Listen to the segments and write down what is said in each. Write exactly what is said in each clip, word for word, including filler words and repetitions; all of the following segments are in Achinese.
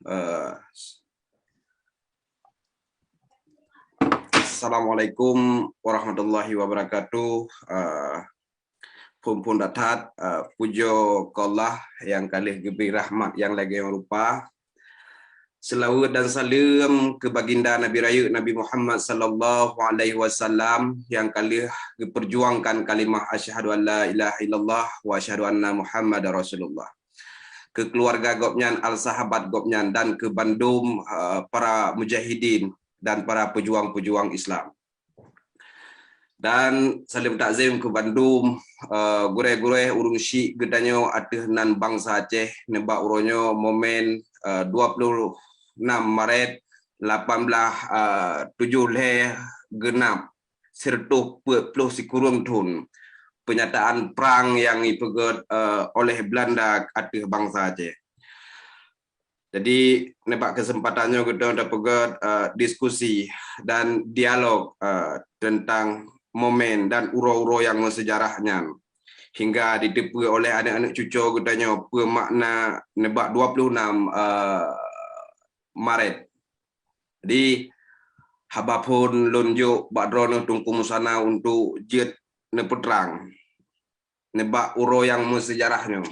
Eh, Assalamualaikum warahmatullahi wabarakatuh. Eh, phon-phon that-that, eh, pujoe keu Allah nyang ka lheueh geubri rahmat nyang lagée rupa. Seulaweuet dan saleuem keu baginda Nabi Rayeuk Nabi Muhammad sallallahu alaihi wasallam nyang ka lheueh geupeujuangkan kalimah asyhadu an la ilaha illallah wa asyhadu anna Muhammadar Rasulullah. Keu keuluwarga gobnyan, al sahabat gobnyan dan keu bandum, eh, para mujahidin dan para peujuang-peujuang Islam. Dan saleuem takzim keu bandum, eh, gurée-gurée ureuëng syiek geutanyoe ateueh nan bansa Aceh nibak uroe nyoe momen, eh, dua puluh enam Maret lapan belas, eh, tujoh lhée geunap, sireutoh peuet ploh sikureueng thon peunyataan prang nyang jipeugét, eh, oleh Beulanda ateueh bansa Aceh. Jadi, nibak keuseumpatan nyoe geutanyoe tapeugét, eh, diskusi dan dialog, eh, teuntang momen dan uroe-uroe nyang meusejarah nyan. Hingga jiteupeue oleh aneuëk-aneuëk cucoe geutanyoe peue makna nibak dua puluh enam, eh, Maret. Jadi, haba phon lôn jok bak droeneueh Teungku Musana untuk jeuet neupeutrang nibak uroe nyang meusejarah nyoe.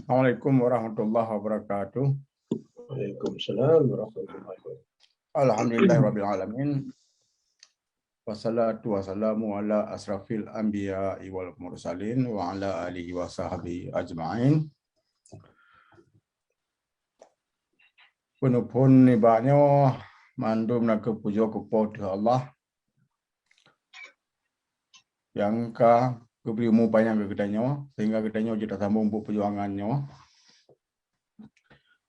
Assalamualaikum warahmatullahi wabarakatuh. Waalaikumsalam warahmatullahi wabarakatuh. Alhamdulillahirabbil alamin. Wassalatu wassalamu ala asrafil anbiya'i wal mursalin wa ala alihi wa sahbihi ajma'in. Peuneuphon nibak nyoe mandum na keuh pujoe keu Po teu Allah nyang ka geubri umu panyang keu geutanyoe, sehingga geutanyoe jeuet tasambong buet peujuangan nyoe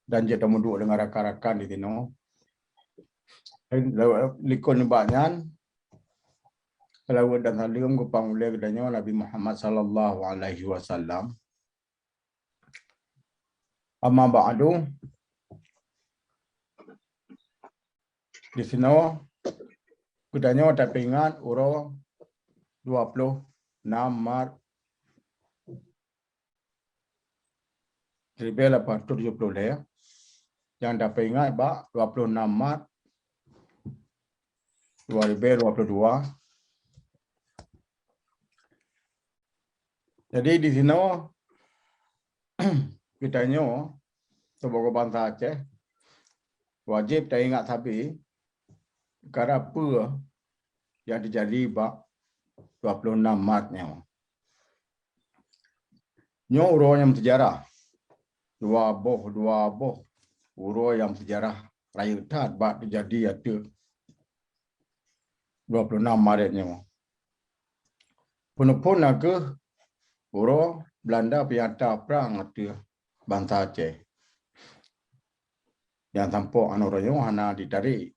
dan jeuet tameuduek deungon rakan-rakan di sinoe. Likot nibak nyan, seulaweuet dan saleuem geupang ulée geutanyoe Nabi Muhammad sallallahu alaihi wasallam. Amma ba'du, di sinoe geutanyoe tapeuingat uroe dua puluh enam Maret siribée lapan ratus tujoh puluh lhée, nyang tapeuingat bak dua puluh enam Maret dua ribée dua puluh dua. Jadi, di sinoe geutanyoe sibagoe bansa Aceh wajéb taingat sabe peukara peue nyang teujadi bak dua puluh enam Maret nyoe. Nyoe uroe nyang meusejarah. Dua boh, dua boh uroe nyang meusejarah rayeuk that bak teujadi ateueh dua puluh enam Maret nyoe. Peuneuphon na keuh uroe Beulanda peunyata prang ateueh bansa Aceh. Nyang sampoe 'an uroe nyoe hana jitarek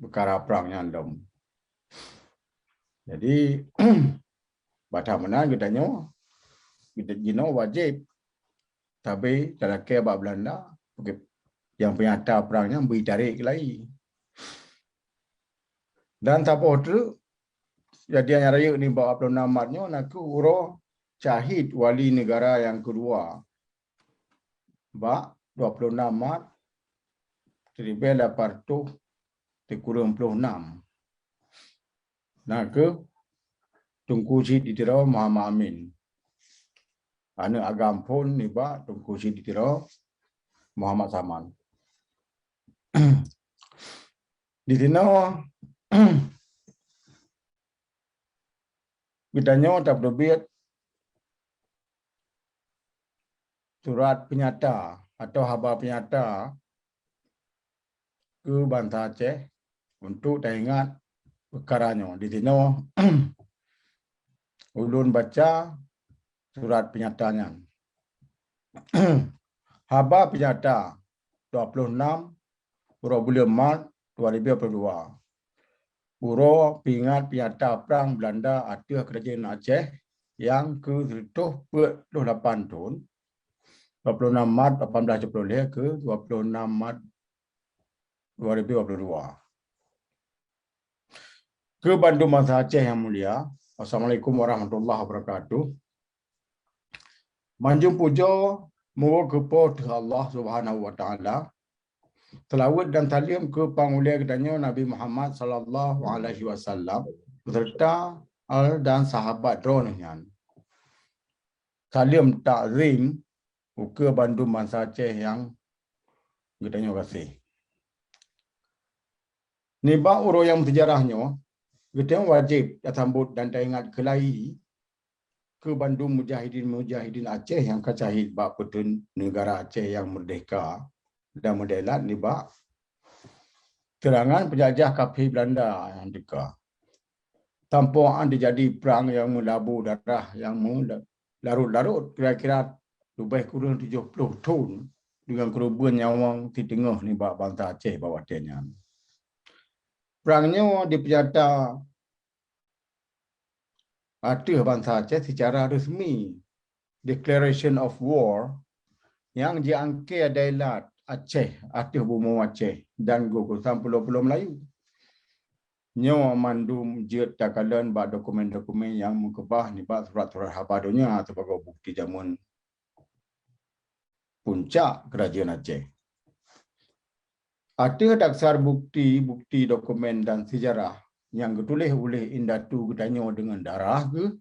peukara prang nyan lom. Jadi, bak that meunan geutanyoe, geutanyoe jinoe wajéb sabe talakée bak Beulanda nyang peunyata prang nyan beu jitarek keulai. Dan saboh treuk kejadian nyang rayeuk nibak dua puluh enam Maret nyoe na keuh uroe syahid wali neugara nyang keudua bak dua puluh enam Maret siribée lapan ratus sikureueng ploh nam. Na keuh Teungku Chik di Tiro Muhammad Amin, aneuëk agam phon nibak Teungku Chik di Tiro Muhammad Saman. Di sinoe geutanyoe tapeuteubiet surat peunyata atau haba peunyata keu bansa Aceh untuk taingat peukara nyoe. Di sinoe ulôn baca surat peunyata nyan. Haba peunyata dua puluh enam uroe buleuen Maret dua ribée dua puluh dua. Uroe peuingat peunyata prang Beulanda ateueh Keurajeuen Aceh nyang keu sireutoh peuet ploh lapan thon, dua puluh enam Maret lapan belas tujoh ploh lhée keu dua puluh enam Maret dua ribée dua puluh dua. Keu bandum bansa Aceh nyang mulia, Assalamualaikum warahmatullahi wabarakatuh. Manjum pujoe muwoe keu Po teuh Allah Subhanahu wa Taala. Seulaweuet dan saleuem keu pangulée geutanyoe Nabi Muhammad sallallahu alaihi wasallam beserta al dan sahabat droeneuh nyan. Saleuem takzim ukeue bandum bansa Aceh nyang geutanyoe gaséh. Nibak uroe nyang meusejarah nyoe, geutanyoe wajéb tasambot dan taingat keulayi keu bandum mujahidin-mujahidin Aceh nyang ka syahid bak peuteun neugara Aceh nyang meurdehka dan meudaulat nibak seurangan peunjajah kaphé Beulanda nyang teuka. Sampoe an teujadi prang nyang meulabu darah nyang meularot-larot, kira-kira leubeh kureueng tujoh ploh thon deungon keureubeuen nyawöng siteungoh nibak bansa Aceh bak watée nyan. Prang nyoe dipeunyata ateueh bansa Aceh seucara reusmi, Declaration of War, nyang jiangkée daulat Aceh ateueh bumoe Aceh dan geugusan pulo-pulo Meulayu. Nyoe mandum jeuet takalon bak dokumen-dokumen nyang meukeubah nibak surat-surat haba donya sibagoe bukeuti jameun puncak keurajeuen Aceh. Ateueh dasar bukeuti-bukeuti dokumen dan seujarah nyang geutuléh uléh indatu geutanyoe deungon darah geuh,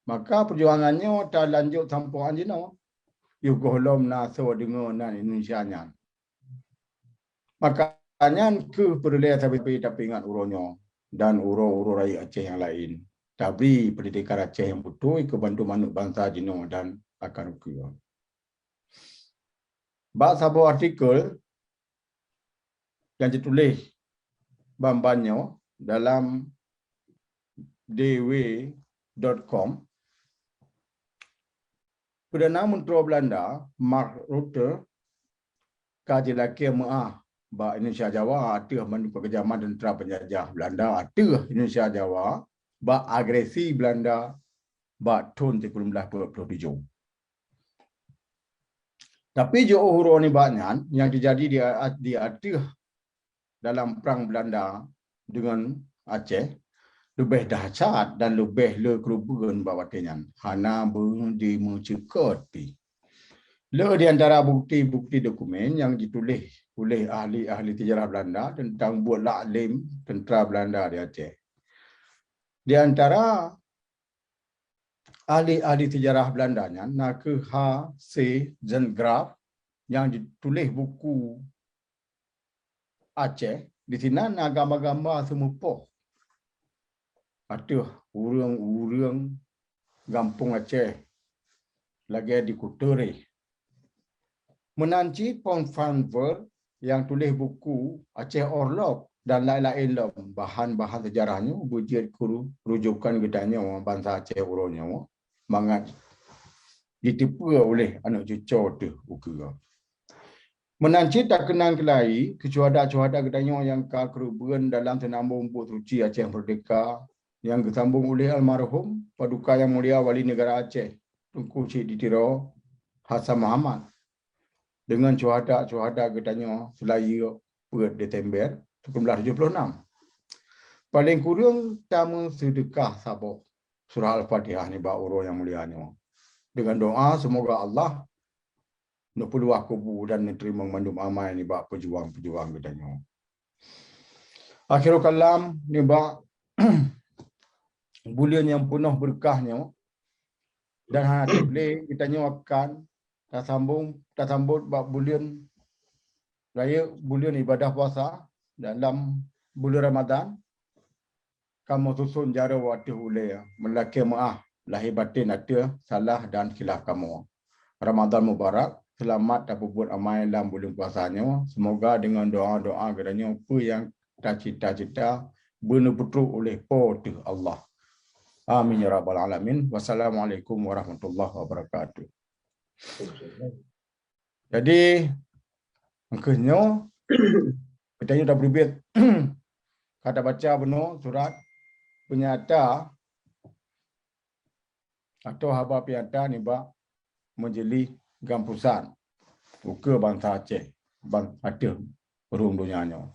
maka peujuangan nyoe talanjot sampoe an jinoe, yoh gohlom na soe deungoe nan Indonesia nyan. Maka nyan kheueh peureulée sabe-sabe tapeuingat uroe nyoe dan uroe-uroe rayeuk Aceh nyang laén, tabri peundidikan Aceh nyang beutôi keu bandum aneuëk bansa jinoe dan akan ukeue. Bak saboh artikel nyang jituléh ban-ban nyoe dalam D W dot com, Perdana Menteri Belanda, Mark Rutte, ka jilakée meuáh bak Indonesia Jawa ateueh mandum keukejaman tentera peunjajah Belanda ateueh Indonesia Jawa bak agresi Belanda bak thon sikureueng blaih peuet ploh tujoh. Tapi jiôh uroe nibak nyan nyang teujadi di, di ateueh dalam prang Belanda deungon Aceh leubeh dahsyat dan leubeh le keureubeuen bak watée nyan, hana beujimeuceukeut pih. Le di antara bukeuti-bukeuti dokumen nyang jituléh uléh ahli-ahli seujarah Belanda teuntang buet laklim tentera Belanda di Aceh. Di antara ahli-ahli seujarah Belanda nyan na kheueh H. C. Zentgraaff nyang jituléh buku Aceh, di sinan na gamba-gamba seumeupoh ateueh ureuëng-ureuëng gampông Aceh lagée di Kuteureh. Meunan cit Paul Van Veer nyang tuléh buku Aceh Orlog dan laén-laén lom bahan-bahan seujarah nyoe beujeuet keu rujukan geutanyoe bansa Aceh uroe nyoe mangat jiteupeue uléh aneuëk cucoe teuh ukeue. Meunan cit takeunang keulayi keu syuhada-syuhada geutanyoe nyang ka keureubeuen dalam seunambong buet suci Aceh Meurdehka nyang geusambong uléh almarhum Paduka Nyang Mulia Wali Neugara Aceh Teungku Chik di Tiro Hasan Muhammad deungon syuhada-syuhada geutanyoe seulayeue peuet Desember sikureueng blaih tujoh ploh nam. Paleng kureueng tameuseudeukah saboh surah Al-Fatihah nibak uroe nyang mulia nyoe deungon doa seumoga Allah neupeuluwah kubu dan neuteurimong mandum amai nibak peujuang-peujuang geutanyoe. Akhirul kalam nibak buleuen nyang peunoh beureukat nyoe dan hana teuglé geutanyoe akan tasambong tasambot bak buleuen rayeuk buleuen ibadah puasa dalam buleuen Ramadan. Kamoe suson jaroe ateueh ulée meulakée meuáh lahé batén ateueh salah dan khilaf kamoe. Ramadan Mubarak, seulamat tapeubuet amai lam buleuen puasa nyoe. Seumoga deungon doa-doa geutanyoe peue nyang tacita-cita beuneupeutrok uléh Po teuh Allah. Amin ya rabbal alamin. Wassalamualaikum warahmatullahi wabarakatuh. Jadi, engkeuh nyoe geutanyoe tapeuribet ka tabaca bunoe surat peunyata atau haba peunyata nibak Majlis GAM Pusat ukeue bansa Aceh ban ateueh rhueng donya nyoe.